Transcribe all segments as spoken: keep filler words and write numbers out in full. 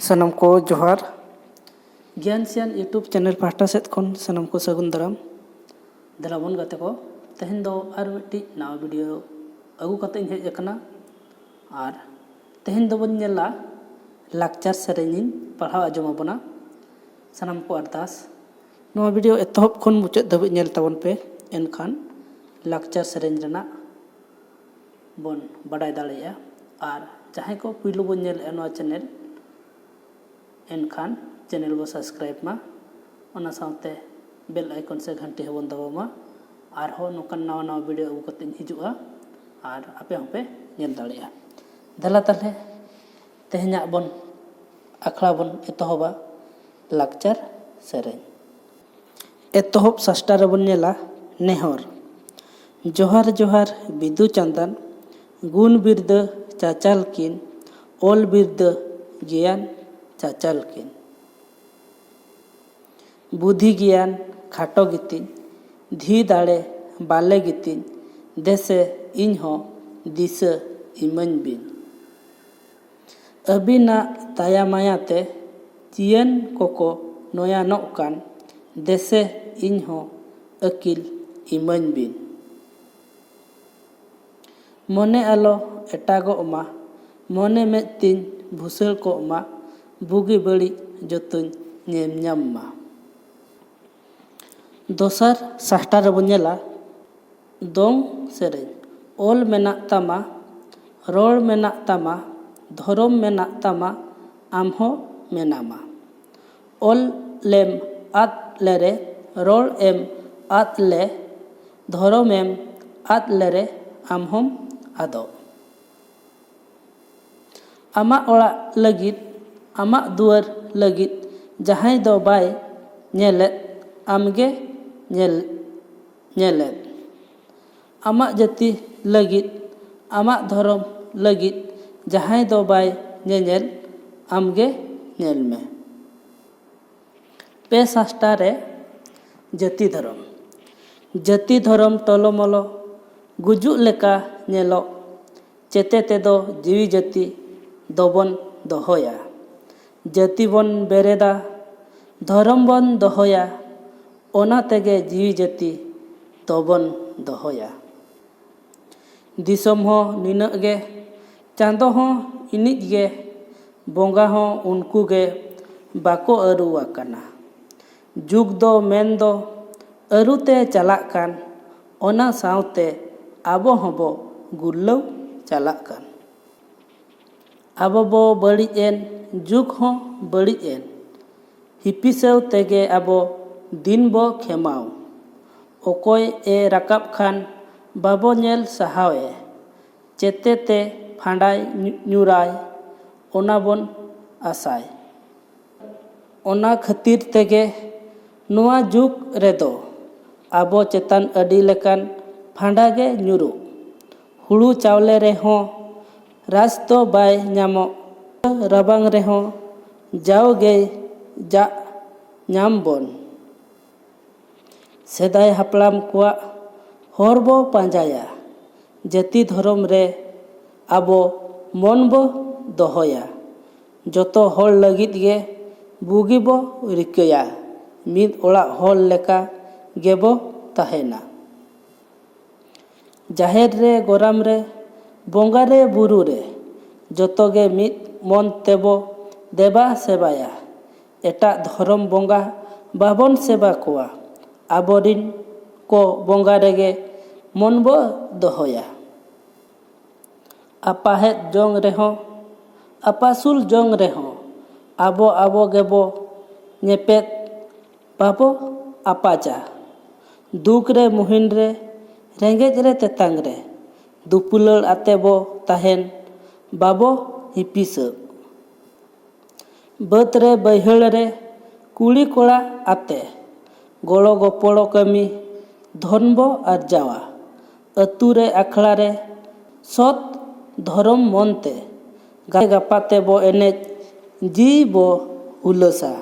ᱥᱟᱱᱟᱢ ᱠᱚ ᱡᱚᱦᱟᱨ᱾ ᱜᱮᱭᱟᱱ ᱥᱮᱭᱟᱱ YouTube ᱪᱮᱱᱮᱞ ᱯᱟᱦᱴᱟ ᱥᱮᱫ ᱠᱷᱚᱱ ᱥᱟᱱᱟᱢ ᱠᱚ ᱥᱟᱹᱜᱩᱱ ᱫᱟᱨᱟᱢ᱾ ᱫᱮᱞᱟ ᱵᱚᱱ ᱜᱟᱛᱮ ᱠᱚ, ᱛᱮᱦᱮᱧ ᱫᱚ ᱟᱨ ᱢᱤᱫᱴᱤᱡ ᱱᱟᱣᱟ ᱵᱷᱤᱰᱤᱭᱳ ᱟᱹᱜᱩ ᱠᱟᱛᱮ ᱤᱧ ᱦᱮᱡ ᱟᱠᱟᱱᱟ᱾ ᱟᱨ ᱛᱮᱦᱮᱧ ᱫᱚᱵᱚᱱ ᱧᱮᱞᱟ ᱞᱟᱠᱪᱟᱨ ᱥᱮᱨᱮᱧ ᱤᱧ ᱯᱟᱲᱦᱟᱣ ᱟᱸᱡᱚᱢ ᱟᱵᱚᱱᱟ᱾ ᱥᱟᱱᱟᱢ ᱠᱚ ᱟᱨᱫᱟᱥ, ᱱᱚᱣᱟ ᱵᱷᱤᱰᱤᱭᱳ ᱮᱛᱚᱦᱚᱵ ᱠᱷᱚᱱ ᱢᱩᱪᱟᱹᱫ ᱫᱷᱟᱹᱵᱤᱡ ᱧᱮᱞ ᱛᱟᱵᱚᱱ ᱯᱮ, ᱮᱱᱠᱷᱟᱱ ᱞᱟᱠᱪᱟᱨ ᱥᱮᱨᱮᱧ ᱨᱮᱱᱟᱜ ᱵᱚᱱ ᱵᱟᱰᱟᱭ ᱫᱟᱲᱮᱭᱟᱜᱼᱟ᱾ ᱟᱨ ᱡᱟᱦᱟᱸᱭ ᱠᱚ ᱯᱩᱭᱞᱩ ᱵᱚᱱ ᱧᱮᱞᱮᱫᱼᱟ ᱱᱚᱣᱟ ᱪᱮᱱᱮᱞ, ᱮᱱᱠᱷᱟᱱ ᱪᱮᱱᱮᱞ ᱵᱚ ᱥᱟᱵᱥᱠᱨᱟᱭᱤᱵᱽ ᱢᱟ, ᱚᱱᱟ ᱥᱟᱶᱛᱮ ᱵᱮᱞ ᱟᱭᱠᱚᱱ ᱥᱮ ᱜᱷᱟᱱᱴᱤ ᱦᱚᱸᱵᱚᱱ ᱫᱟᱵᱟᱣ ᱢᱟ᱾ ᱟᱨᱦᱚᱸ ᱱᱚᱝᱠᱟᱱ ᱱᱟᱣᱟ ᱱᱟᱣᱟ ᱵᱷᱤᱰᱤᱭᱳ ᱟᱹᱜᱩ ᱠᱟᱛᱮᱧ ᱦᱤᱡᱩᱜᱼᱟ ᱟᱨ ᱟᱯᱮ ᱦᱚᱸᱯᱮ ᱧᱮᱞ ᱫᱟᱲᱮᱭᱟᱜᱼᱟ᱾ ᱫᱮᱞᱟ ᱛᱟᱦᱞᱮ ᱛᱮᱦᱮᱧᱟᱜ ᱵᱚᱱ ᱟᱠᱷᱲᱟ ᱵᱚᱱ ᱮᱛᱚᱦᱚᱵᱟ ᱞᱟᱠᱪᱟᱨ ᱥᱮᱨᱮᱧ᱾ ᱮᱛᱚᱦᱚᱵ ᱥᱟᱥᱴᱟ ᱨᱮᱵᱚᱱ ᱧᱮᱞᱟ ᱱᱮᱦᱚᱨ᱾ ᱡᱚᱦᱟᱨ ᱡᱚᱦᱟᱨ ᱵᱤᱫᱩ ᱪᱟᱸᱫᱟᱱ, ᱜᱩᱱ ᱵᱤᱨᱫᱟᱹ ᱪᱟᱪᱟᱞ ᱠᱤᱱ, ᱚᱞ ᱵᱤᱨᱫᱟᱹ ᱜᱮᱭᱟᱱ ᱪᱟᱪᱟᱞ ᱠᱤᱱ᱾ ᱵᱩᱫᱷᱤ ᱜᱮᱭᱟᱱ ᱠᱷᱟᱴᱚ ᱜᱮᱛᱤᱧ, ᱫᱷᱤ ᱫᱟᱲᱮ ᱵᱟᱞᱮ ᱜᱮᱛᱤᱧ, ᱫᱮᱥᱮ ᱤᱧ ᱦᱚᱸ ᱫᱤᱥᱟᱹ ᱤᱢᱟᱹᱧ ᱵᱤᱱ᱾ ᱟᱹᱵᱤᱱᱟᱜ ᱫᱟᱭᱟ ᱢᱟᱭᱟ ᱛᱮ ᱡᱤᱭᱚᱱ ᱠᱚᱠᱚ ᱱᱚᱭᱟᱱᱚᱜ ᱠᱟᱱ, ᱫᱮᱥᱮ ᱤᱧ ᱦᱚᱸ ᱟᱹᱠᱤᱞ ᱤᱢᱟᱹᱧ ᱵᱤᱱ᱾ ᱢᱚᱱᱮ ᱟᱞᱚ ᱮᱴᱟᱜᱚᱜ ᱢᱟ, ᱢᱚᱱᱮ ᱢᱮᱫ ᱛᱤᱧ ᱵᱷᱩᱥᱟᱹᱲ ᱠᱚᱜ ᱢᱟ, ᱵᱩᱜᱤ ᱵᱟᱹᱲᱤᱡ ᱡᱚᱛᱚᱧ ᱧᱮᱞ ᱧᱟᱢ ᱢᱟ᱾ ᱫᱚᱥᱟᱨ ᱥᱟᱦᱴᱟ ᱨᱮᱵᱚᱱ ᱧᱮᱞᱟ ᱫᱚᱝ ᱥᱮᱨᱮᱧ᱾ ᱚᱞ ᱢᱮᱱᱟᱜ ᱛᱟᱢᱟ, ᱨᱚᱲ ᱢᱮᱱᱟᱜ ᱛᱟᱢᱟ, ᱫᱷᱚᱨᱚᱢ ᱢᱮᱱᱟᱜ ᱛᱟᱢᱟ, ᱟᱢ ᱦᱚᱸ ᱢᱮᱱᱟᱢᱟ᱾ ᱚᱞ ᱮᱢ ᱟᱫ ᱞᱮᱨᱮ, ᱨᱚᱲ ᱮᱢ ᱟᱫ ᱞᱮ, ᱫᱷᱚᱨᱚᱢ ᱮᱢ ᱟᱫ ᱞᱮᱨᱮ, ᱟᱢ ᱦᱚᱸᱢ ᱟᱫᱚᱜ᱾ ᱟᱢᱟᱜ ᱚᱲᱟᱜ ᱞᱟᱹᱜᱤᱫ, ᱟᱢᱟᱜ ᱫᱩᱣᱟᱹᱨ ᱞᱟᱹᱜᱤᱫ ᱡᱟᱦᱟᱸᱭ ᱫᱚ ᱵᱟᱭ ᱧᱮᱞᱮᱫ, ᱟᱢᱜᱮ ᱧᱮᱞ, ᱧᱮᱞᱮᱫ᱾ ᱟᱢᱟᱜ ᱡᱟᱹᱛᱤ ᱞᱟᱹᱜᱤᱫ, ᱟᱢᱟᱜ ᱫᱷᱚᱨᱚᱢ ᱞᱟᱹᱜᱤᱫ ᱡᱟᱦᱟᱸᱭ ᱫᱚ ᱵᱟᱭ ᱧᱮᱧᱮᱞ, ᱟᱢᱜᱮ ᱧᱮᱞ ᱢᱮ᱾ ᱯᱮ ᱥᱟᱥᱴᱟ ᱨᱮ ᱡᱟᱹᱛᱤ ᱫᱷᱚᱨᱚᱢ᱾ ᱡᱟᱹᱛᱤ ᱫᱷᱚᱨᱚᱢ ᱴᱚᱞᱚᱢᱚᱞᱚ ᱜᱩᱡᱩᱜ ᱞᱮᱠᱟ ᱧᱮᱞᱚᱜ, ᱪᱮᱛᱮ ᱛᱮᱫᱚ ᱡᱤᱣᱤ ᱡᱟᱹᱛᱤ ᱫᱚᱵᱚᱱ ᱫᱚᱦᱚᱭᱟ᱾ ᱡᱟᱹᱛᱤ ᱵᱚᱱ ᱵᱮᱨᱮᱫᱟ, ᱫᱷᱚᱨᱚᱢ ᱵᱚᱱ ᱫᱚᱦᱚᱭᱟ, ᱚᱱᱟ ᱛᱮᱜᱮ ᱡᱤᱣᱤ ᱡᱟᱹᱛᱤ ᱫᱚᱵᱚᱱ ᱫᱚᱦᱚᱭᱟ᱾ ᱫᱤᱥᱚᱢ ᱦᱚᱸ ᱱᱤᱱᱟᱹᱜ ᱜᱮ, ᱪᱟᱸᱫᱚ ᱦᱚᱸ ᱤᱱᱤᱡ ᱜᱮ, ᱵᱚᱸᱜᱟ ᱦᱚᱸ ᱩᱱᱠᱩ ᱜᱮ ᱵᱟᱠᱚ ᱟᱹᱨᱩ ᱟᱠᱟᱱᱟ᱾ ᱡᱩᱜᱽ ᱫᱚ ᱢᱮᱱ ᱫᱚ ᱟᱹᱨᱩ ᱛᱮ ᱪᱟᱞᱟᱜ ᱠᱟᱱ, ᱚᱱᱟ ᱥᱟᱶᱛᱮ ᱟᱵᱚ ᱦᱚᱸᱵᱚ ᱜᱩᱨᱞᱟᱹᱣ ᱪᱟᱞᱟᱜ ᱠᱟᱱ᱾ ᱟᱵᱚ ᱵᱚ ᱵᱟᱹᱲᱤᱡ ᱮᱱ, ᱡᱩᱜᱽ ᱦᱚᱸ ᱵᱟᱹᱲᱤᱡ ᱮᱱ, ᱦᱤᱯᱤᱥᱟᱹᱣ ᱛᱮᱜᱮ ᱟᱵᱚ ᱫᱤᱱ ᱵᱚ ᱠᱷᱮᱢᱟᱣ᱾ ᱚᱠᱚᱭ ᱮ ᱨᱟᱠᱟᱵ ᱠᱷᱟᱱ ᱵᱟᱵᱚ ᱧᱮᱞ ᱥᱟᱦᱟᱣᱮ, ᱪᱮᱛᱮ ᱛᱮ ᱯᱷᱟᱸᱰᱟᱭ ᱧᱩ-, ᱧᱩᱨᱟᱭ, ᱚᱱᱟ ᱵᱚᱱ ᱟᱥᱟᱭ᱾ ᱚᱱᱟ ᱠᱷᱟᱹᱛᱤᱨ ᱛᱮᱜᱮ ᱱᱚᱣᱟ ᱡᱩᱜᱽ ᱨᱮᱫᱚ ᱟᱵᱚ ᱪᱮᱛᱟᱱ ᱟᱹᱰᱤ ᱞᱮᱠᱟᱱ ᱯᱷᱟᱸᱰᱟ ᱜᱮ ᱧᱩᱨᱩᱜ᱾ ᱦᱩᱲᱩ ᱪᱟᱣᱞᱮ ᱨᱮᱦᱚᱸ ᱨᱟᱥ ᱫᱚ ᱵᱟᱭ ᱧᱟᱢᱚᱜ, ᱨᱟᱵᱟᱝ ᱨᱮᱦᱚᱸ ᱡᱟᱣᱜᱮ ᱡᱟᱜ ᱧᱟᱢ ᱵᱚᱱ᱾ ᱥᱮᱫᱟᱭ ᱦᱟᱯᱲᱟᱢ ᱠᱚᱣᱟᱜ ᱦᱚᱨ ᱵᱚ ᱯᱟᱸᱡᱟᱭᱟ, ᱡᱟᱹᱛᱤ ᱫᱷᱚᱨᱚᱢ ᱨᱮ ᱟᱵᱚ ᱢᱚᱱ ᱵᱚ ᱫᱚᱦᱚᱭᱟ᱾ ᱡᱚᱛᱚ ᱦᱚᱲ ᱞᱟᱹᱜᱤᱫ ᱜᱮ ᱵᱩᱜᱤ ᱵᱚ ᱨᱤᱠᱟᱹᱭᱟ, ᱢᱤᱫ ᱚᱲᱟᱜ ᱦᱚᱲ ᱞᱮᱠᱟ ᱜᱮᱵᱚ ᱛᱟᱦᱮᱱᱟ᱾ ᱡᱟᱦᱮᱨ ᱨᱮ, ᱜᱚᱨᱟᱢ ᱨᱮ, ᱵᱚᱸᱜᱟ ᱨᱮ, ᱵᱩᱨᱩ ᱨᱮ, ᱡᱚᱛᱚ ᱜᱮ ᱢᱤᱫ ᱢᱚᱱ ᱛᱮᱵᱚ ᱫᱮᱵᱟ ᱥᱮᱵᱟᱭᱟ᱾ ᱮᱴᱟᱜ ᱫᱷᱚᱨᱚᱢ ᱵᱚᱸᱜᱟ ᱵᱟᱵᱚᱱ ᱥᱮᱵᱟ ᱠᱚᱣᱟ, ᱟᱵᱚᱨᱤᱱ ᱠᱚ ᱵᱚᱸᱜᱟ ᱨᱮᱜᱮ ᱢᱚᱱ ᱵᱚ ᱫᱚᱦᱚᱭᱟ᱾ ᱟᱯᱟᱦᱮᱫ ᱡᱚᱝ ᱨᱮᱦᱚᱸ, ᱟᱯᱟᱥᱩᱞ ᱡᱚᱝ ᱨᱮᱦᱚᱸ, ᱟᱵᱚ ᱟᱵᱚ ᱜᱮᱵᱚ ᱧᱮᱯᱮᱫ, ᱵᱟᱵᱚ ᱟᱯᱟᱪᱟ᱾ ᱫᱩᱠ ᱨᱮ ᱢᱩᱦᱤᱱ ᱨᱮ, ᱨᱮᱸᱜᱮᱡ ᱨᱮ ᱛᱮᱛᱟᱝ ᱨᱮ, ᱫᱩᱯᱩᱞᱟᱹᱲ ᱟᱛᱮ ᱵᱚ ᱛᱟᱦᱮᱱ, ᱵᱟᱵᱚ ᱦᱤᱯᱤᱥᱟᱹᱜ᱾ ᱵᱟᱹᱫᱽ ᱨᱮ ᱵᱟᱹᱭᱦᱟᱹᱲ ᱨᱮ ᱠᱩᱲᱤ ᱠᱚᱲᱟ ᱟᱛᱮ ᱜᱚᱲᱚ ᱜᱚᱯᱚᱲᱚ ᱠᱟᱹᱢᱤ ᱫᱷᱚᱱ ᱵᱚ ᱟᱨᱡᱟᱣᱟ᱾ ᱟᱹᱛᱩ ᱨᱮ ᱟᱠᱷᱲᱟ ᱨᱮ ᱥᱚᱛ ᱫᱷᱚᱨᱚᱢ ᱢᱚᱱ ᱛᱮ ᱜᱟᱛᱮ ᱜᱟᱯᱟᱛᱮ ᱵᱚ ᱮᱱᱮᱡ ᱡᱤᱣᱤ ᱵᱚ ᱦᱩᱞᱟᱹᱥᱟ᱾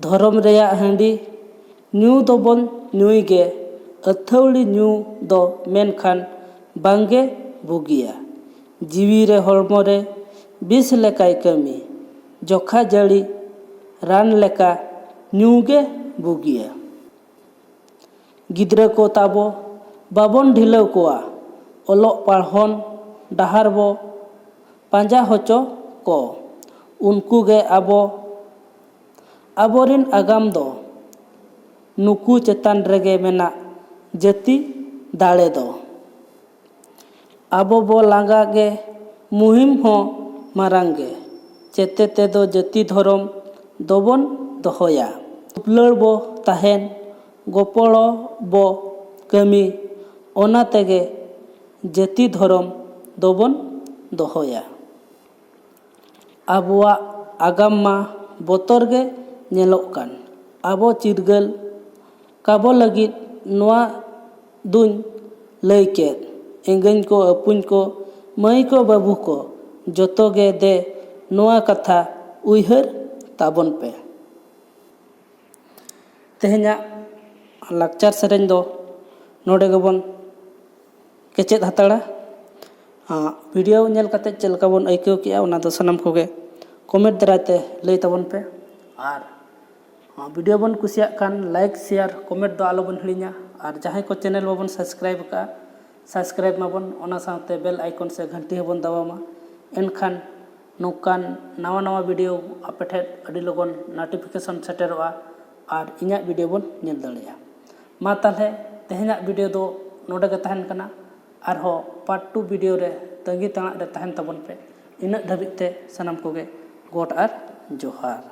ᱫᱷᱚᱨᱚᱢ ᱨᱮᱭᱟᱜ ᱦᱟᱺᱰᱤ ᱧᱩ ᱫᱚᱵᱚᱱ ᱧᱩᱭ ᱜᱮ, ᱟᱹᱛᱷᱟᱹᱣᱲᱤ ᱧᱩ ᱫᱚ ᱢᱮᱱᱠᱷᱟᱱ ᱵᱟᱝᱜᱮ ᱵᱩᱜᱤᱭᱟ᱾ ᱡᱤᱣᱤ ᱨᱮ ᱦᱚᱲᱢᱚ ᱨᱮ ᱵᱤᱥ ᱞᱮᱠᱟᱭ ᱠᱟᱹᱢᱤ, ᱡᱚᱠᱷᱟ ᱡᱟᱹᱲᱤ ᱨᱟᱱ ᱞᱮᱠᱟ ᱧᱩ ᱜᱮ ᱵᱩᱜᱤᱭᱟ᱾ ᱜᱤᱫᱽᱨᱟᱹ ᱠᱚ ᱛᱟᱵᱚ ᱵᱟᱵᱚᱱ ᱰᱷᱤᱞᱟᱹᱣ ᱠᱚᱣᱟ, ᱚᱞᱚᱜ ᱯᱟᱲᱦᱚᱱ ᱰᱟᱦᱟᱨ ᱵᱚ ᱯᱟᱸᱡᱟ ᱦᱚᱪᱚ ᱠᱚ᱾ ᱩᱱᱠᱩ ᱜᱮ ᱟᱵᱚ, ᱟᱵᱚᱨᱤᱱ ᱟᱜᱟᱢ ᱫᱚ᱾ ᱱᱩᱠᱩ ᱪᱮᱛᱟᱱ ᱨᱮᱜᱮ ᱢᱮᱱᱟᱜ ᱡᱟᱹᱛᱤ ᱫᱟᱲᱮ ᱫᱚ᱾ ᱟᱵᱚ ᱵᱚ ᱞᱟᱸᱜᱟ ᱜᱮ, ᱢᱩᱦᱤᱢ ᱦᱚᱸ ᱢᱟᱨᱟᱝ ᱜᱮ᱾ ᱪᱮᱛᱮ ᱛᱮᱫᱚ ᱡᱟᱹᱛᱤ ᱫᱷᱚᱨᱚᱢ ᱫᱚᱵᱚᱱ ᱫᱚᱦᱚᱭᱟ᱾ ᱫᱩᱯᱞᱟᱹᱲ ᱵᱚ ᱛᱟᱦᱮᱱ, ᱜᱚᱯᱚᱲᱚ ᱵᱚ ᱠᱟᱹᱢᱤ, ᱚᱱᱟ ᱛᱮᱜᱮ ᱡᱟᱹᱛᱤ ᱫᱷᱚᱨᱚᱢ ᱫᱚᱵᱚᱱ ᱫᱚᱦᱚᱭᱟ᱾ ᱟᱵᱚᱣᱟᱜ ᱟᱜᱟᱢ ᱢᱟ ᱵᱚᱛᱚᱨ ᱜᱮ ᱧᱮᱞᱚᱜ ᱠᱟᱱ᱾ ᱟᱵᱚ ᱪᱤᱨᱜᱟᱹᱞ ᱠᱟᱵᱚ ᱞᱟᱹᱜᱤᱫ ᱱᱚᱣᱟ ᱫᱩᱧ ᱞᱟᱹᱭ ᱠᱮᱫ᱾ ᱮᱸᱜᱟᱹᱧ ᱠᱚ, ᱟᱹᱯᱩᱧ ᱠᱚ, ᱢᱟᱹᱭ ᱠᱚ, ᱵᱟᱹᱵᱩ ᱠᱚ, ᱡᱚᱛᱚ ᱜᱮ ᱫᱮ ᱱᱚᱣᱟ ᱠᱟᱛᱷᱟ ᱩᱭᱦᱟᱹᱨ ᱛᱟᱵᱚᱱ ᱯᱮ᱾ ᱛᱮᱦᱮᱧᱟᱜ ᱞᱟᱠᱪᱟᱨ ᱥᱮᱨᱮᱧ ᱫᱚ ᱱᱚᱰᱮ ᱜᱮᱵᱚᱱ ᱠᱮᱪᱮᱫ ᱦᱟᱛᱟᱲᱟ᱾ ᱟᱸ, ᱵᱷᱤᱰᱤᱭᱳ ᱧᱮᱞ ᱠᱟᱛᱮ ᱪᱮᱫ ᱞᱮᱠᱟ ᱵᱚᱱ ᱟᱹᱭᱠᱟᱹᱣ ᱠᱮᱜᱼᱟ, ᱚᱱᱟ ᱫᱚ ᱥᱟᱱᱟᱢ ᱠᱚᱜᱮ ᱠᱚᱢᱮᱱᱴ ᱫᱟᱨᱟᱭ ᱛᱮ ᱞᱟᱹᱭ ᱛᱟᱵᱚᱱ ᱯᱮ᱾ ᱟᱨ, ᱟᱸ, ᱵᱷᱤᱰᱤᱭᱳ ᱵᱚᱱ ᱠᱩᱥᱤᱭᱟᱜ ᱠᱷᱟᱱ ᱞᱟᱭᱤᱠ, ᱥᱮᱭᱟᱨ, ᱠᱚᱢᱮᱱᱴ ᱫᱚ ᱟᱞᱚ ᱵᱚᱱ ᱦᱤᱲᱤᱧᱟ᱾ ᱟᱨ ᱡᱟᱦᱟᱸᱭ ᱠᱚ ᱪᱮᱱᱮᱞ ᱵᱟᱵᱚᱱ ᱥᱟᱵᱥᱠᱨᱟᱭᱤᱵ ᱟᱠᱟᱫᱼᱟ, ᱥᱟᱵᱥᱠᱨᱟᱭᱤᱵ ᱢᱟᱵᱚᱱ, ᱚᱱᱟ ᱥᱟᱶᱛᱮ ᱵᱮᱞ ᱟᱭᱠᱚᱱ ᱥᱮ ᱜᱷᱟᱱᱴᱤ ᱦᱚᱸᱵᱚᱱ ᱫᱟᱵᱟᱣ ᱢᱟ᱾ ᱮᱱᱠᱷᱟᱱ ᱱᱚᱝᱠᱟᱱ ᱱᱟᱣᱟ ᱱᱟᱣᱟ ᱵᱷᱤᱰᱤᱭᱳ ᱟᱯᱮ ᱴᱷᱮᱱ ᱟᱹᱰᱤ ᱞᱚᱜᱚᱱ ᱱᱳᱴᱤᱯᱷᱤᱠᱮᱥᱚᱱ ᱥᱮᱴᱮᱨᱚᱜᱼᱟ ᱟᱨ ᱤᱧᱟᱹᱜ ᱵᱷᱤᱰᱤᱭᱳ ᱵᱚᱱ ᱧᱮᱞ ᱫᱟᱲᱮᱭᱟᱜᱼᱟ᱾ ᱢᱟ ᱛᱟᱦᱚᱞᱮ ᱛᱮᱦᱮᱧᱟᱜ ᱵᱷᱤᱰᱤᱭᱳ ᱫᱚ ᱱᱚᱰᱮ ᱜᱮ ᱛᱟᱦᱮᱱ ᱠᱟᱱᱟ᱾ ᱟᱨᱦᱚᱸ ᱯᱟᱨᱴ ᱴᱩ ᱵᱷᱤᱰᱤᱭᱳ ᱨᱮ ᱛᱟᱺᱜᱤ ᱛᱟᱲᱟᱜ ᱨᱮ ᱛᱟᱦᱮᱱ ᱛᱟᱵᱚᱱ ᱯᱮ᱾ ᱤᱱᱟᱹᱜ ᱫᱷᱟᱹᱵᱤᱡ ᱛᱮ ᱥᱟᱱᱟᱢ ᱠᱚᱜᱮ ᱜᱚᱰ ᱟᱨ ᱡᱚᱦᱟᱨ᱾